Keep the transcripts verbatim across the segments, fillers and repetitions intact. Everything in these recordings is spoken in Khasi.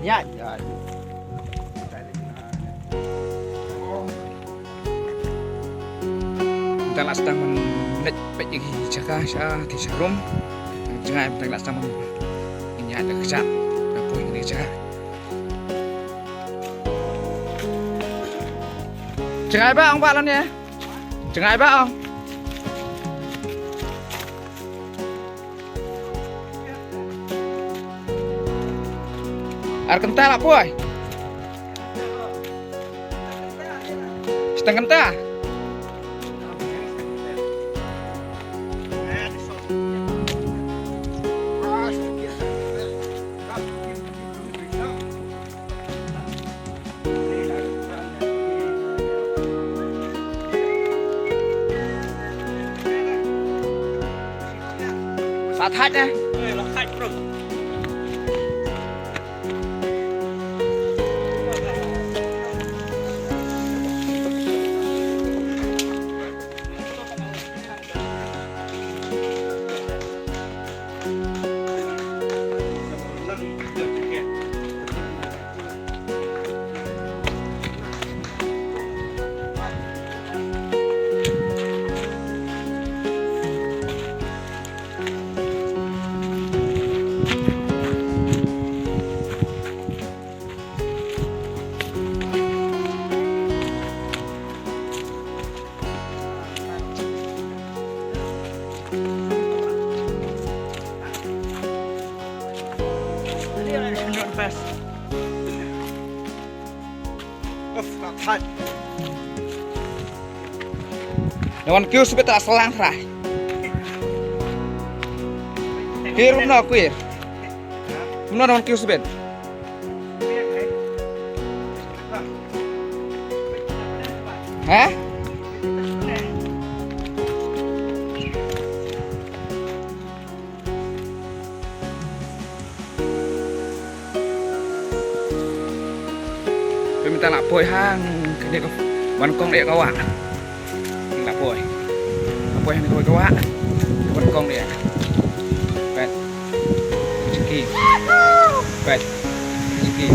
Ïa, ïa. Mynta la sdang ban leit peit ïa ki jaka sha ki sharum. Jngai mynta la sdang ban ïa da ka jaka. Ka poi ïa ka jaka. Jngai ba ong ba lane. Jngai ba ong. Ar kynta la poi. Shiteng kynta. Sa thait ne? Wan kiew sbit ta slang trai. Kiew kumno kiew? Kumno wan kiew sbit? Ha? Phi mynta la poi hang kane ka wan kong ïa ka wah. La poi. La poi hang kane ka wah. Wan kong ïa. Peit. Chiki. Peit. Chiki.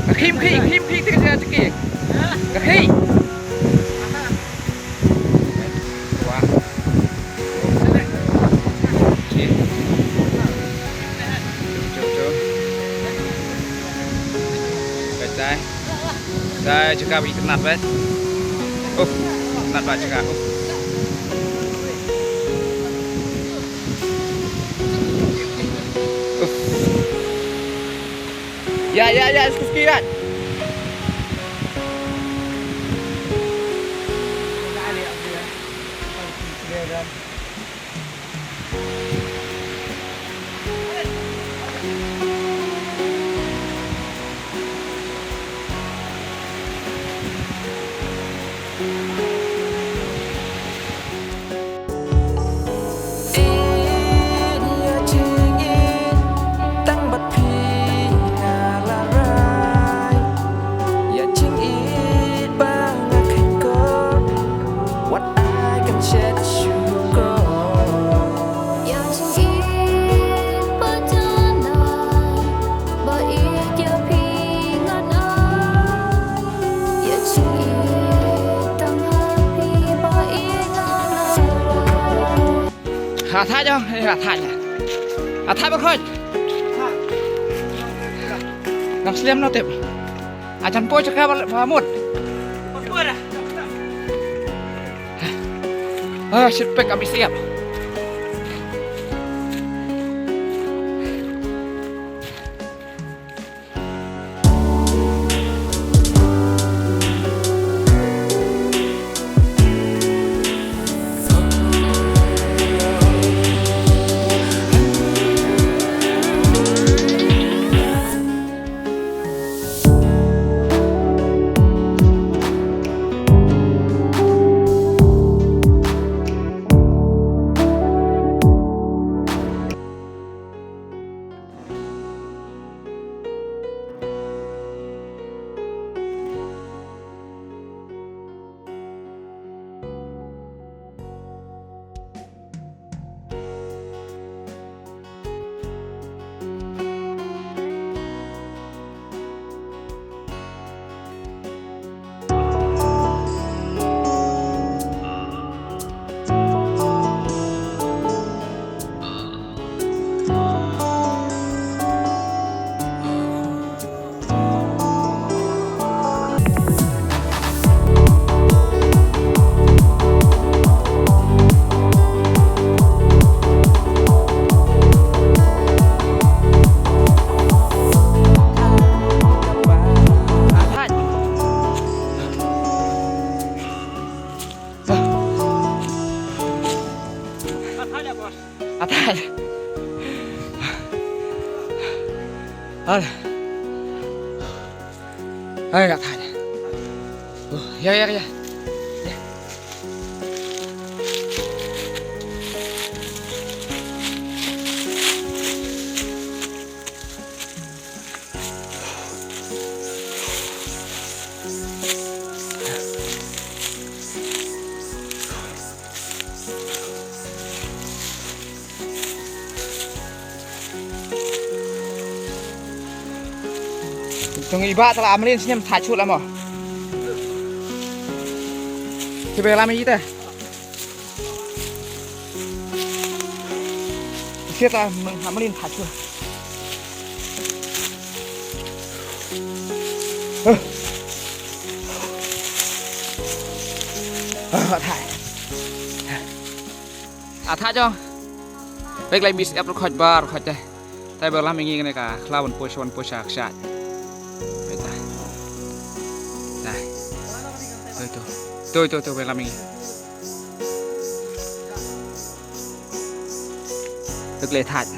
Ka khim, khim, khim, khim, khim, khim, khim. Ka khim. Wah. Khim. Jom, jom, jom. Bye, bye. Dai, jaka ba itynnat bad. Uf, itynnat bad jaka. Uf. Uf. Ya, ya, ya, ski, ski, ya. Ha thait ïa, ha thait ïa. Ha thait ba khot. Nang slem no tip. Ajan poi jaka ba mut. Ah, shit pek abis siap. Ai, ka thait. Oh, ïa, ïa, ïa. Ïa. Tang i ba tala amlin snem thait sut la mo. Kiba lam ite. Siat la amlin thait sut. Huh. Ah, thait. A thait jong. Bek lai mis ep rkhot bar rkhot te. Tai ba lam ngi ne ka khlaw wan push wan push ak shat. Beta. Tai. Tu tu. Tu tu tu bek lam ngi. Bek lai thait.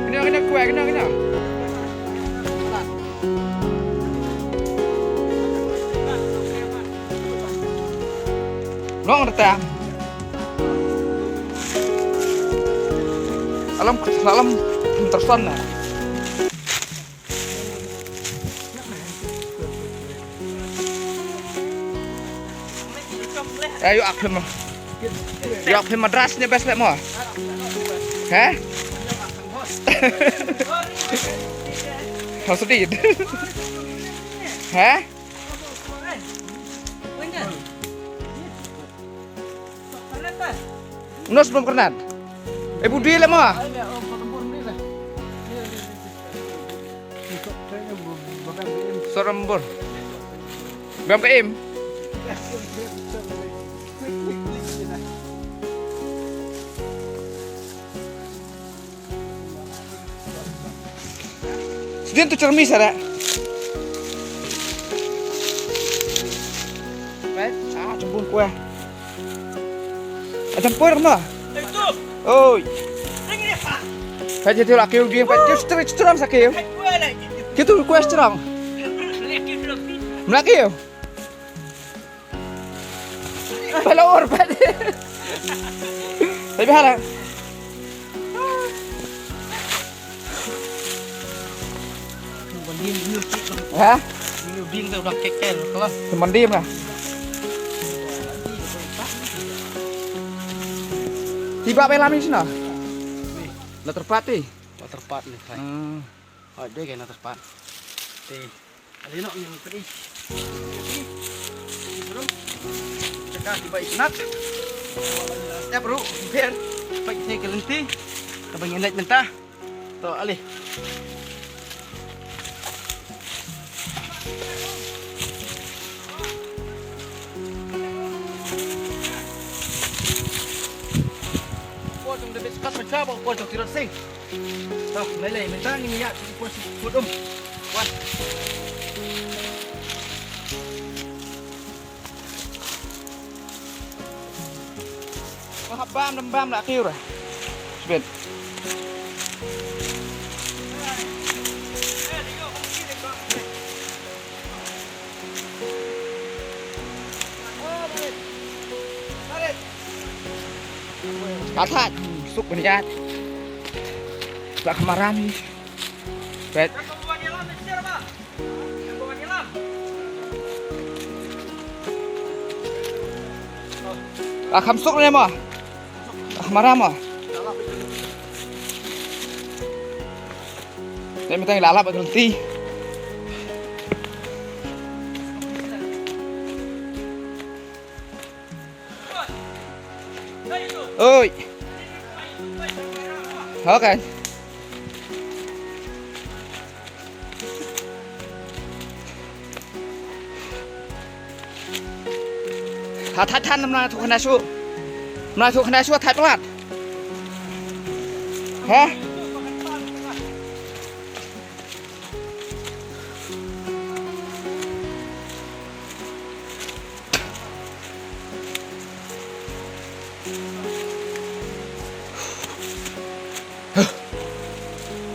Kena, kena, kuat, kena, kena. Long rta. Alam, alam, terson na. Ayo, ak phim. Yo, ak phim Madras ne best mo. He? Hosudid. He? Unos bom kernat. Eh, budi le mo. Sorembor. Bam ka im. Sdien tu cermi sara. Pet, ah, jembun kue. Ajam kue dah kena. Oi. Pet, jadi laki udah, pet, jadi cerita, cerita sa kue. Kita request cerang. Melaki. Pala or pat. Tapi hala. Ha? Mandim lah. Tiba pela mi sina. La terpat ti. La terpat ni. Hmm. Oi, dei ka na terpat. Te ale noh ïa ka dei. Jaka kiba itynnat. Step ruh ber. Peit te ka lynti. Kaba ngin leit mynta. To ale. Por jong David Scott Machar, por jong Tirot Singh. To, lei lei, mynta ngin ïa ki por shu kut um. Wan. Ko hap bam dam bam la kiu ra. Sbet. Ka thait, suk ban ïaid. La kham maram hi. Peit. La kham suk ne mo. La kham maram mo. Mynta ngi la lap ka lynti. Oi. Okay. Ha, thait than, mla thu khana shu. Mla thu khana shu, thait palat. Ha?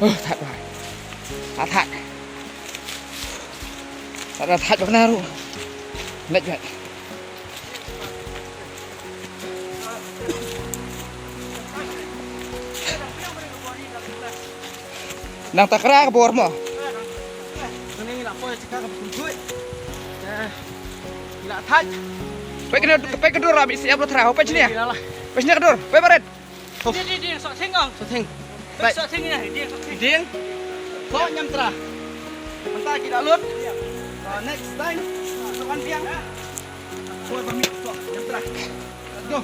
Huh, thait bai. Thait, thait. Thait, thait bak na ruh. Leit bai. Nang takra ka bor mo. Peit ka dur, peit ka dur, ami siap lo tra. Peit sini. Peit sini ka dur. Peit barit. Ding, ding, ding, sok thing, ong. Sok thing. Peit, sok thing ïa, ding, sok thing. Ding. Sok ñiam tra. Mynta ki la lut. Uh, next time, sok wan biang. Sok wan biang, sok ñiam tra. Let's go.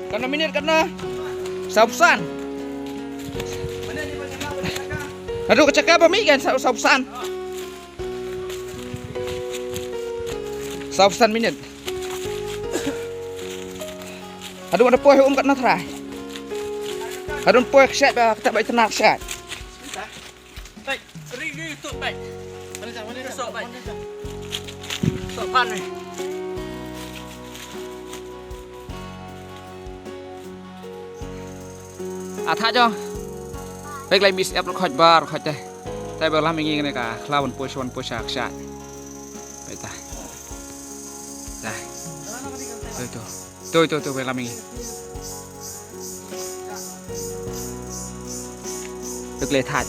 Katno minit katno? Sawphew san. Naduh ka jaka ba mih kan saw, sawphew san. Sawphew san minit. Haduh ban poi um katno trai. Haduh ban poi kshaid ba kata ba itynnat kshaid. Peit, ri ri tu peit. Sok peit. Sok pan ni. A tha jong. Peit lai mis ep khoit bar khoit te. Te ba lam ngi ne ka khlaw ban poi shuan poi sha kshaid. Peit ta. Ta. Peit tu. Toi, toi, toi, toi, lam ngi. Peit le thait.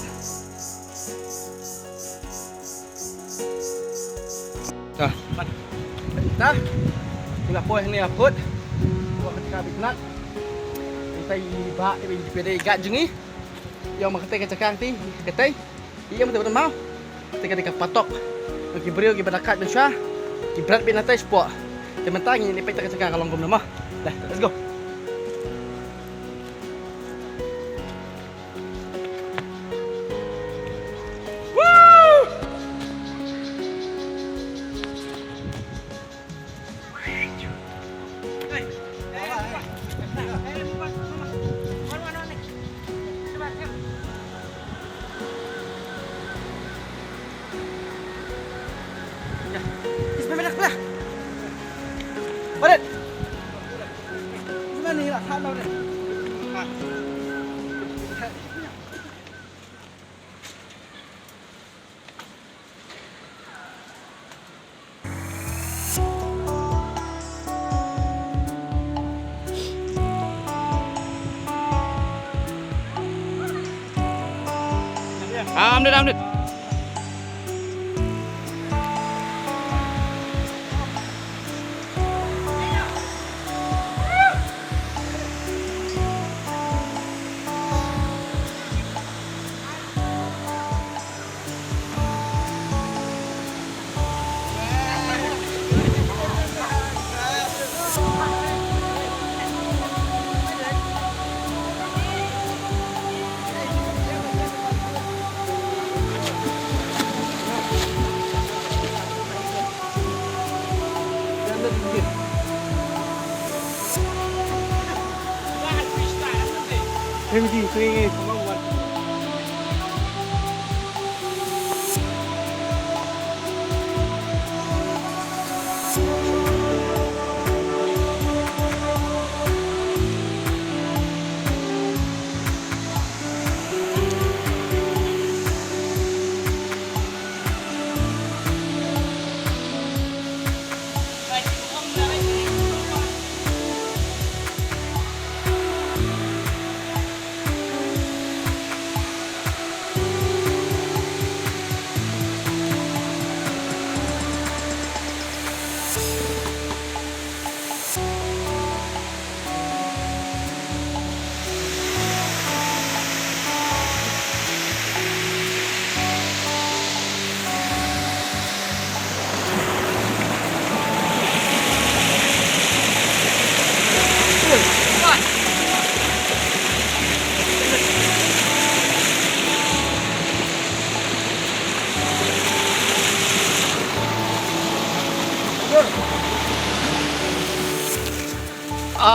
Ta. Ta. Pula poi hangne apot. Poi ka jaka ba itynnat. Mynta i bah, i bah, i bah, i bah, i bah, i bah, i bah, i bah, i bah, Ïa ma katei ka jaka ti, katei. Ïa ma katei ba don mau. Te ka dei ka patok. Ki briew kiba da kat mynshuwa. Ki bret beit na tei spot. Te mynta ngin ïa peit ka jaka ka long kumno mo. Dah, let's go. Am dit, am dit.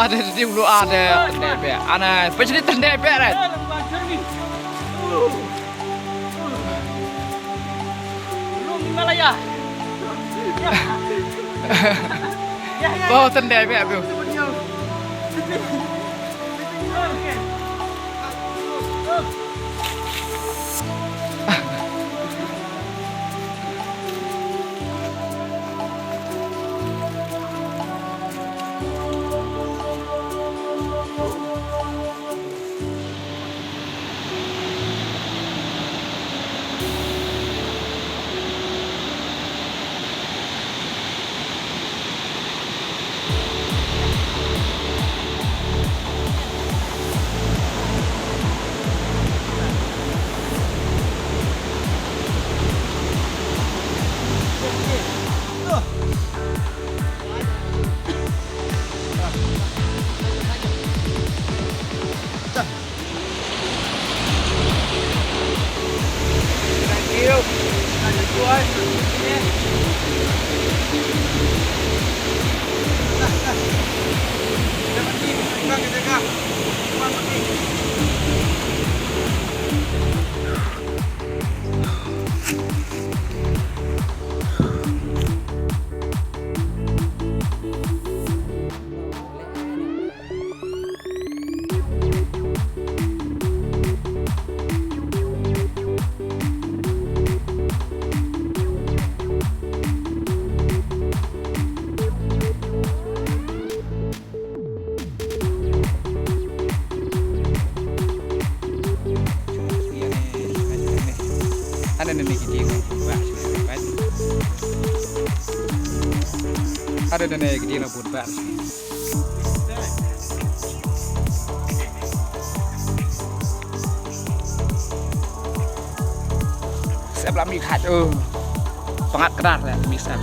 Ada di ulu ada tendai pek. Ana peceri tendai pek rat. Oh tendai pek tu. Ada nene ki ding bud ba. Ada nene ki ding bud ba. Sep la mi khat oh. Pangat kdar la mi sep.